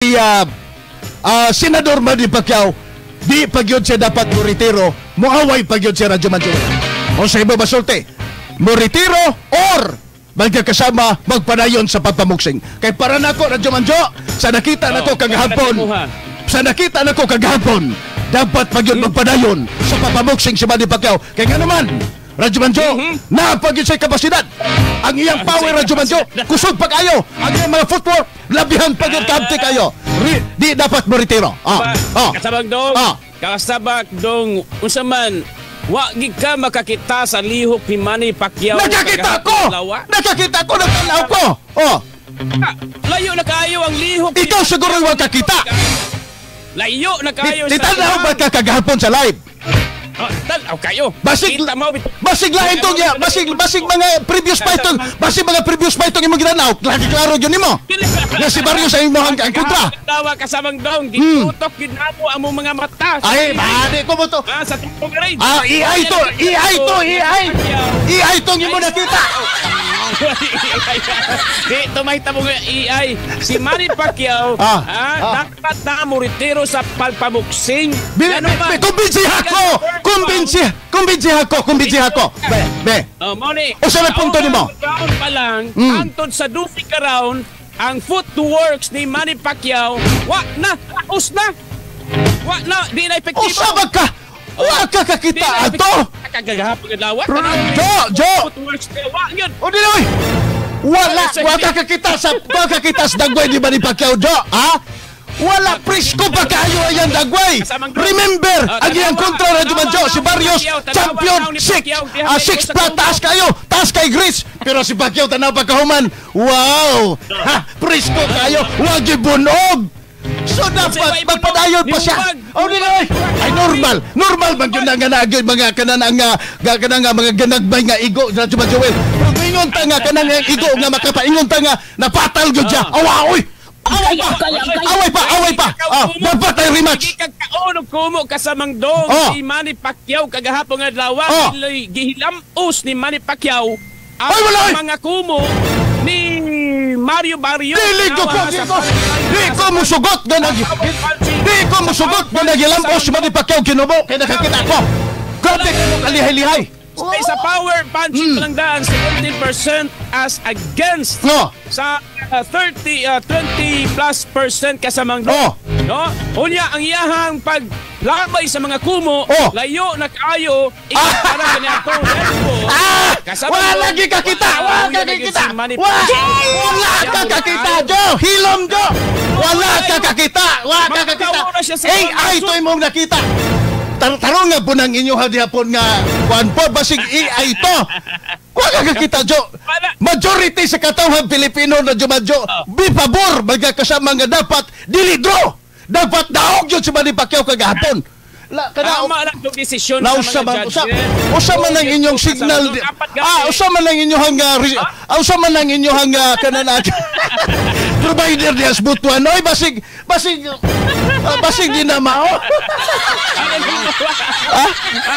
Si Senador Manny Pacquiao, di pa gyud siya dapat mo retiro, moaway pa gyud siya, Radyo Manjo. O sa iba masulti, mo retiro or magkakasama magpadayon sa pagpamuksing. Kay para nako, Radyo Manjo, sa nakita nako kagahapon, sa nakita nako kagahapon, dapat pa gyud magpadayon sa papamuksing si Manny Pacquiao. Kay nga naman, Radyo Manjo, naa pa gyud siya kapasidad. Ang iyang power, Radyo Manjo, kusog pag ayo. Ang iyang mga footwork, labihan pa gyud kaabti kayo. Di dapat mo retiro. Kasabag dong. Kasabak dong, unsa man, wa gid ka makakita sa lihok ni Manny Pacquiao Nakakita ko! kagahapon lawa. Nakakita ko, natanaw ko! Oh, Ah, layo na kayo ang lihok ni ikaw siguro wa kakita. Layo na kayo Di tanaw ba ka kagahapon sa live? Oh, tanaw kayo. Basig Kita mo. Basig lain tong ya, basig mga previous fight tong, basig mga previous fight tong imong ginanaw. Klaro klaro yun nimo. Nga si Barrio sa imong ang kontra. Tawa kasamang dong, gitutok gyud namo ang mong mga mata. Ay, bani ko mo to. Ah, sa tiktok rin. Ah, AI to, AI to, AI. AI tong imo nakita. Di, tumahita mo nga AI. Si Manny Pacquiao, dapat na mo retiro sa pagpamuksing. Bi, Ano ba? bi, kumbinsi ako! Kumbinsi, kumbinsi ako, kumbinsi ako. Be, be. Oh, mo ni. Usa may punto Sa nimo? unang round pa lang, hangtod sa 12 ka round, ang footworks ni Manny Pacquiao, wa na, laos na. Wa na, di na epektibo. Usa ba ka? Wa ka Di kakita na ato? epektibo. Kagagahapon nga lawat. Jo, Jo. Footworks, wa yun. O di oy. Wala, wa ka kita sa dagway ni Manny Pacquiao, Jo, ha? Wala, presko pa kayo ayan dagway. Remember, ang iyang kontra na Jumanjo, si Barrios, champion, six, six pa, taas kayo, taas kay Grace. Pero si Pacquiao, tanaw pagkahuman, wow, ha, presko kayo, wag ibunog. So dapat magpadayon pa siya. Oh, di oy. Ay normal, normal man yun nga na mga kanan ang kanang nga mga ganagbay nga igo na Joel. Kung ingon ta nga kanang igo nga makapaingon ta nga napatal gyud siya. Awa oy. Away pa. Away pa, away pa. Ah, dapat ay rematch. Gikan kaon og kumo kasamang dong si Manny Pacquiao kagahapon nga adlaw, gihilamos ni Manny Pacquiao ang Ay, wala, ay! mga kumo ni Mario Barrio. Dili ko ko, di ko musugot nga nag di ko musugot nga nagilampos si Manny Pacquiao kinubo kay nakakita ko. Grabe ko kalihay-lihay. Ay, sa power punching lang daan 17% as against No. sa 30 20 plus percent kasamang no. Unya ang iyahang paglabay sa mga kumo, layo na kaayo ikumpara kaniadto. Ah! Kasama Wala mo, lagi kakita! wala Wala lagi kakita! si Manny Wala! Pacquiao. Wala ka kakita, Jo! Hilom, Jo! Wala ka kakita! Wala ka kakita! Magkawa na siya sa AI to imong nakita! Tarong nga po ng inyo hadihapon nga kuan po, basig AI to! Wala ka kakita, Jo! Wala. Majority sa katawhan Pilipino na Jumadjo, bi pabor magkakasama nga dapat dili draw! Dapat daog yun si Manny Pacquiao kagahapon! La, kana, Tama lang itong desisyon Nausa sa man mga usa judges. Usa man ang inyong signal Dapat usa man ang inyong usa man ang inyong kanan provider diya sa Butuan, oy, basig di na mao,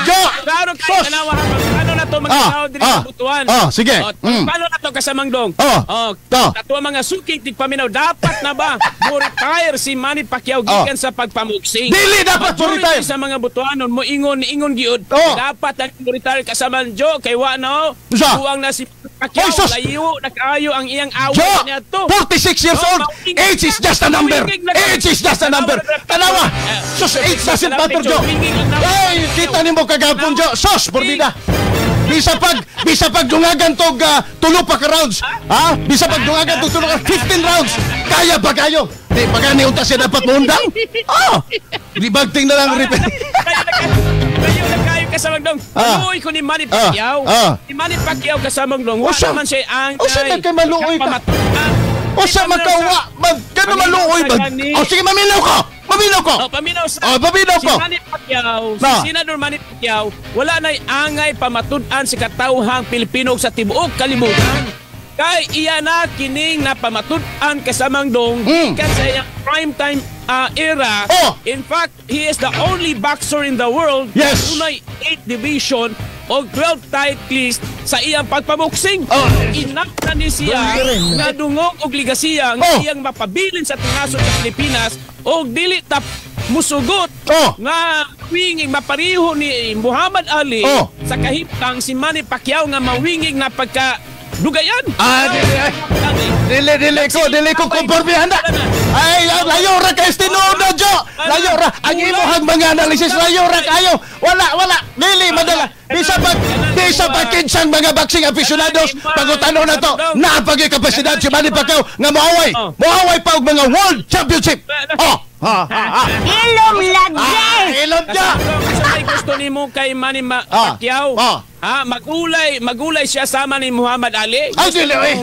Jo. Klaro kayo, Sos. tanawa. Paano na to mga tao diri sa Butuan? Sige. Oh, paano na to kasamang dong? Oh. Oh, ato mga suking tigpaminaw, dapat na ba mo retire si Manny Pacquiao gikan sa pagpamuksing? Dili dapat mo Majority retire. sa mga Butuanon mo ingon ingon giud. Oh. Dapat ang mo retire kasamang Jo kay wa no. Usa? Buwang na si Pacquiao, Oy, sus. layo na kaayo ang iyang away Jo, niadto. 46 years Oh, old. Age is just a number. Age is just a number. Tanawa. Sus, age doesn't matter, Jo. Ay, kita nimo kagapon, Jo. Sos, porbida. Bisa pag dungagan tog tulo pa ka rounds. Ha? Bisa pag dungagan tog tulo ka 15 rounds. Kaya pa kayo. Di pa gani unta siya dapat moundang. Oh. Di bagting na lang repeat. Layo na kayo kasamang dong. Maluoy ko ni Manny Pacquiao. Si Manny Pacquiao kasamang dong. Wa Usa- naman siya ang usa man kay maluoy ka. Usa man ka wa man kano maluoy ba? Oh, sige, maminaw ko. Maminaw ko. Oh, paminaw sa. Oh, paminaw ko. Si Manny Pacquiao, si Na. Senador Manny Pacquiao, wala na'y angay pamatud-an si katawhang Pilipino sa tibuok kalibutan. Kay iya na kining napamatud-an kasamang dong gikan sa iyang prime time era. Oh. In fact, he is the only boxer in the world na dunay 8 division og 12 titles sa iyang pagpaboksing. Oh. Enough na ni siya nga dungog og ligasiya nga iyang mapabilin sa tingasod sa Pilipinas og dili ta musugot nga winging mapariho ni Muhammad Ali sa kahimtang si Manny Pacquiao nga mawingig na pagka dugayan. Ah, dili, ay. Dili ko konforme ana. Ay, layo ra kay tinuod na, Jo. Layo ra ang imong mga analysis, layo ra kayo. Wala, wala. Dili madala. Bisa pa kinsang mga boxing aficionados pagutano na to. Naa pa gyud kapasidad si Manny Pacquiao nga moaway. Moaway pa og mga world championship. Oh. Ha, ha, ha. Ilong lagi! Ah, ilong niya. Sa may gusto nimo kay Manny Pacquiao. Ha, magulay siya sama ni Muhammad Ali. Ay, dili, eh.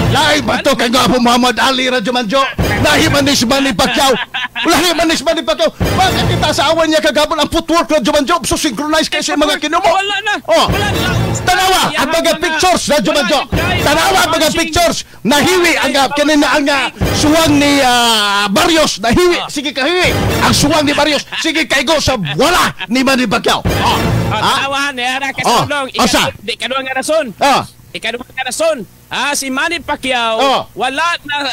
Lain ba to kay gwapo Muhammad Ali ra Jumanjo? Lahi man ni si Manny Pacquiao. Lahi man ni si Manny Pacquiao. Bakit kita sa awan niya kagapon ang footwork na Jumanjo so synchronize kay sa mga kinumo. Wala na. Oh. Wala na. Tanawa ang mga pictures na Jumanjo. Tanawa ang mga pictures. Nahiwi ang kanina ang suwang ni Barrios. Nahiwi. Sige kahiwi. Ang suwang ni Barrios. Sige kaigo sa wala ni Manny Pacquiao. Oh. Ah, tanawahan ni ara kasulong. Oh. Asa? Ikaduha nga rason. Ikaduha nga rason. Ah, si Manny Pacquiao wala na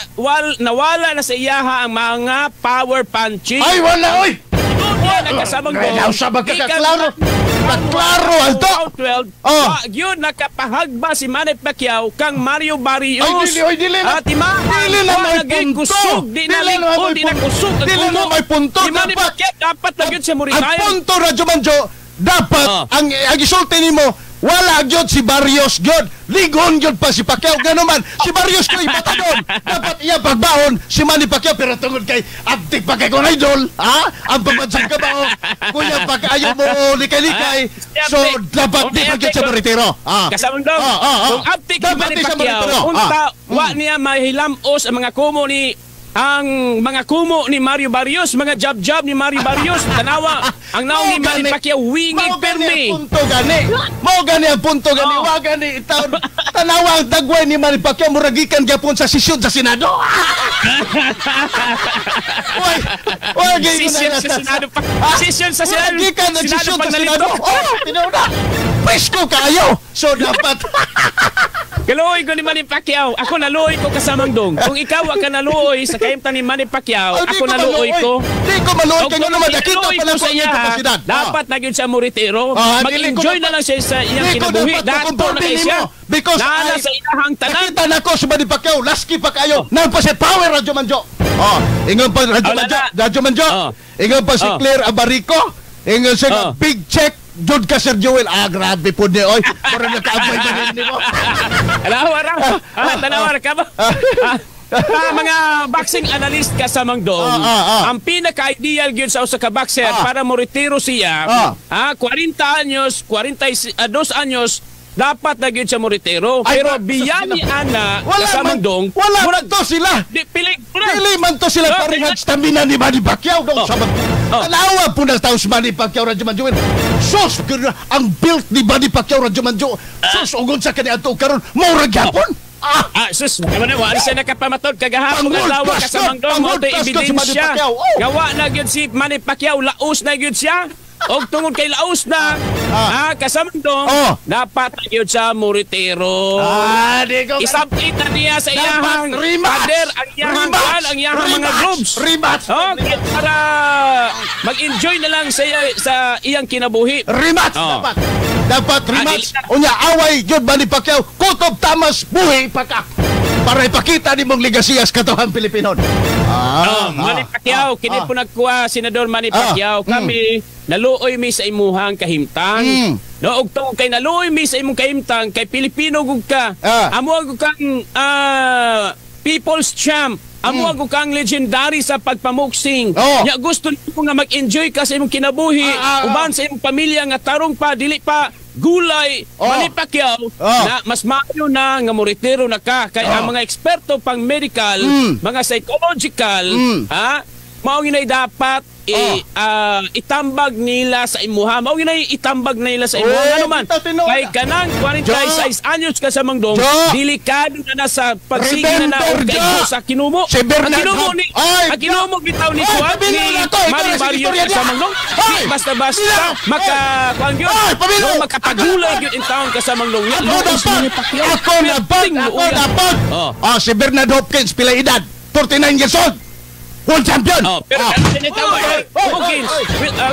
nawala na sa iyaha ang mga power punching. Ay, wala oy. Wala nagkasamang Ay, nausa ba ka kaklaro? Kaklaro alto. 12. Oh. Yun nakapahagba si Manny Pacquiao kang Mario Barrios. Ay, dili, oy, dili na. At imahan, Dili na may wala gyud punto. kusog, di na Dili na may di na punto. kusog ang Dili na kumo. may punto. Si Manny Dapat- Pacquiao dapat na gyud siya mo Ang retire. punto ra Jumanjo, dapat ang gisulti nimo wala gyud si Barrios gyud. Ligon gyud pa si Pacquiao gano man. Si Barrios ko'y batadon. Dapat iya pagbaon si Manny Pacquiao pero tungod kay abtik pa kay kong idol, ha? Ang pambansang kabao. Kuya pa kaayo mo likay-likay. So dapat di pa gyud siya moretiro. Ah. Kasamang dong, kung abtik ni Dapat Manny di siya Pacquiao, moretiro. unta wa niya mahilamos ang mga kumo ni Mario Barrios, mga jab-jab ni Mario Barrios. Tanawa, ang naong ni Manny Pacquiao, wingig Mao gani permi. ang punto gani. Mao gani ang punto gani. Wa gani itaw. Tanawa ang dagway ni Manny Pacquiao murag gikan gyapon sa sesyon sa Senado. Oy, oy, gay Sesyon sa Senado pa. Sesyon sa Senado. Murag gikan ang Senado sesyon pag sa Senado. nalito. Oh, tinuod na. Presko kaayo. So dapat Kaluoy ko ni Manny Pacquiao. Ako naluoy ko kasamang dong. Kung ikaw wa ka naluoy sa kahimtang ni Manny Pacquiao, Oh, di ako ko naluoy maluoy. ko. Di ko maluoy Og kay kung ngano man nakita naluoy pa ko lang sa ko ang iya, kapasidad. dapat na gyud siya moretiro. Ah, dili ko Mag-enjoy dapat- na lang siya sa iyang Di ko kinabuhi. dapat Dato na kukomporte kay siya. nimo because Naa na sa iyahang tanan. Nakita na ko si Manny Pacquiao, laski pa kayo. Nang pa siya power Radyo Manjo. Oh, ingon pa Radyo Oh, Manjo, lala. Radyo Manjo. Ingon pa si Claire Abarico. Ingon siya nga, big check jud ka Sir Joel. Ah, grabe po ni oy. Mura nakaabay ba rin nimo? Tanawa ra. Ah, tanawa ra ka ba? Mga boxing analyst kasamang dong, ang pinaka-ideal gyud sa usa ka boxer para moretiro siya, 40 anyos, 42 anyos, dapat na gyud siya moretiro. Ay, Pero ba- biyani ana Wala kasamang man, dong, wala man murag to sila. di pilig. Dili man to sila parehang stamina ni Manny Pacquiao dong sa mag. Tanawa po ng taos Manny Pacquiao Radyo Manjo. Sus, ang built ni Manny Pacquiao Radyo Manjo. Sus, ugon sa kaniadto karon mao ra gyapon. Ah, sus, kamo na wala siya nakapamatod kagahapon Pang world adlaw class kasamang yun! dong Pang mo world class yun si Manny ebidensya. Pacquiao. Oh! Gawa na gyud si Manny Pacquiao, laos na gyud siya. Og tungod kay laos na, kasamang dong, dapat na gyud siya moretiro. Ah, di ko Isabit na niya sa Dapat iyahang rematch! pader, ang iyahang Rematch! kuwan, ang iyahang mga Rematch! gloves. Rematch! Oh, para mag-enjoy na lang sa iyang kinabuhi. Rematch dapat. Dapat rematch. dili na. Unya away gyud Manny Pacquiao, kutob tamas buhi pa ka. Para ipakita nimong legasiyas katuhang Pilipinon. Manny Pacquiao, kini po nagkuha Senador Manny Pacquiao, kami naluoy mi sa imuhang kahimtang. No, og tungod kay naluoy mi sa imong kahimtang kay Pilipino gud ka. Amo gud kang people's champ. Amo gud kang legendary sa pagpamuksing. Nya gusto nimo nga mag-enjoy ka sa imong kinabuhi, uban sa imong pamilya nga tarong pa dili pa gulay. Manny Pacquiao, na mas maayo na nga moretiro na ka kay ang mga eksperto pang medical, mga psychological, mao ginay dapat itambag nila sa imuha. Mao ginay itambag nila sa imuha. Oy, Ngano man? bitaw tinuod. Kay kanang 46 anyos ka sa Mangdong, Jo. delikado na na sa pagsige na na og Remember, Jo. kaigo sa kinumo. Si Bernard Ang kinumo ni Ay, ang kinumo bitaw ni Ay, kuan pabilo ni na ako. Ikaw Manny na si Barrios Victoria sa niya. Mangdong. Ay, Di basta-basta pabilo. maka kuan gyud. Ay, pabilo. No, makapagulay gyud in town ka sa Mangdong. Ako dapat! Ako dapat! Ako dapat! Oh. Ah, si Bernard Hopkins, pila edad? 49 years old! World champion! Oh, pero Ah. ano sinitabo? Oy, oy, Hopkins. oy.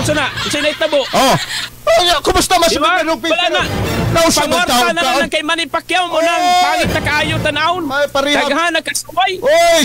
So na, sinitabo. Oh. Oh, kumusta man si Di ba? Bernard Hopkins? Wala na. Nausa Pangwarta magtaon na ka. lang kay Manny Pacquiao mo nang Oy! pangit na kaayo tanawon. Ay, parehab. Daghan na kasaway. Oy!